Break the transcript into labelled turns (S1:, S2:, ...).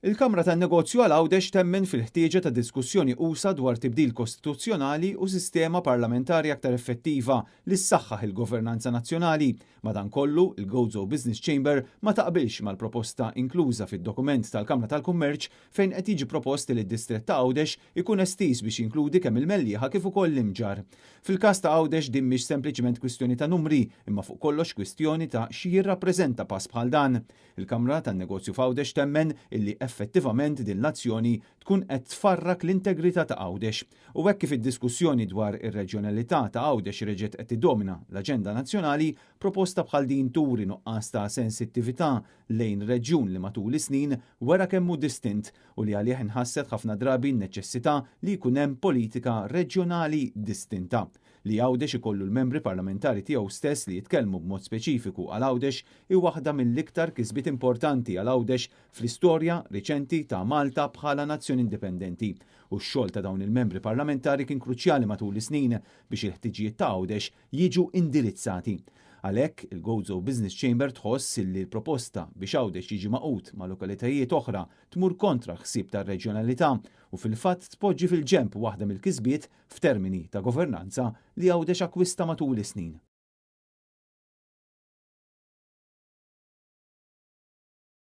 S1: Il-Kamra tan-Negozju għal Għawdex temmen fil-ħtieġa ta' diskussjoni usa' dwar tibdil kostituzzjonali u sistema parlamentari aktar effettiva li ssaħħaħ il-governanza nazzjonali. Madankollu, il-Gozo Business Chamber ma taqbilx mal-proposta inkluża fid-dokument tal-Kamra tal-Kummerċ fejn qed jiġi propost li d-distrett ta' Għawdex ikun estiż biex jinkludi kemm il-Mellieħa kif ukoll l-Imġarr. Fil-każ ta' Għawdex din mhix sempliċement kwistjoni ta' numri, imma fuq kollox kwistjoni ta' x'jirrappreżenta pass bħal dan. Il-Kamra tan-Negozju f'Għawdex temmen illi effettivament din l-azzjoni tkun qed tfarrak l-integrità ta' Għawdex. U hekk kif id-diskussjoni dwar ir-reġjonalità ta' Għawdex reġgħet qed tiddomina l-aġenda nazzjonali, proposta bħal din turi nuqqas ta' sensittività lejn reġjun li matul is-snin wera kemm hu distint u li għalih inħasset ħafna drabi n-neċessità li jkun hemm politika reġjonali distinta. Li Għawdex ikollu l-membri parlamentari tiegħu stess li jitkellmu b'mod speċifiku għal Għawdex hi waħda mill-iktar kisbiet importanti għal Għawdex fl-istorja riċenti ta' Malta bħala nazzjon indipendenti. U x-xogħol ta' dawn il-membri parlamentari kien kruċjali matul is-snin biex il-ħtiġijiet ta' Għawdex jiġu indirizzati. Għalhekk, il-Gozo Business Chamber tħoss li l-proposta biex Għawdex jiġi magħqud ma' lokalitajiet oħra tmur kontra ħsieb tar-reġjonalità u fil-fatt tpoġġi fil-ġenb waħda mill-kisbiet f'termini ta' governanza li Għawdex akkwista matul is-snin.